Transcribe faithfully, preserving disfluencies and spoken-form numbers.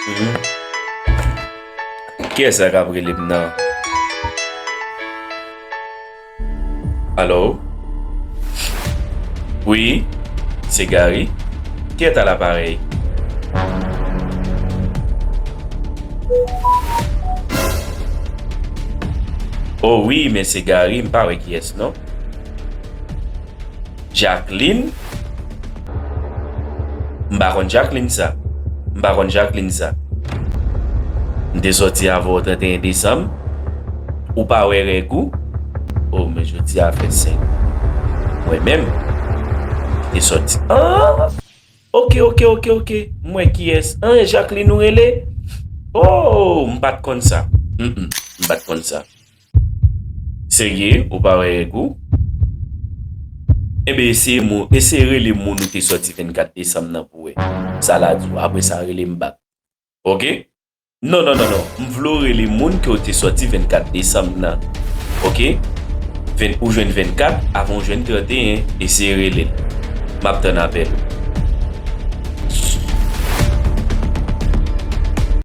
Mhm. Kiyès sa k ap rele m nan? Alo? Wi, se Gary. Qui est à l'appareil? Oh wi, men se Gary, m pa wè kiyès non. Jacqueline? M pa konn Jacqueline sa. M pa konn Jacqueline sa. M te sòti avè w trannteyen desanm. Ou pa wè règ ou? Oh, men jodi a fè senk. Mwen menm, m te sòti. Ah! Ok, ok, ok, ok. M wè kiyès. Ah, Jacqueline ou rele? Oh, m pa t konn sa. Mm, mm, m pa t konn sa. Serye, ou pa wè règ ou? Enben, eseye moun, eseye rele moun ou te sòti vennkat desanm nan pou wè sa l a di w. Apre sa, rele m bak. Ok? Non, non, non, non. M vle w rele moun ke w te sòti vennkat desanm nan. Ok? Ven, ou jwenn vennkat, avan w jwenn trannteyen, eseye rele l. M ap tann apèl ou.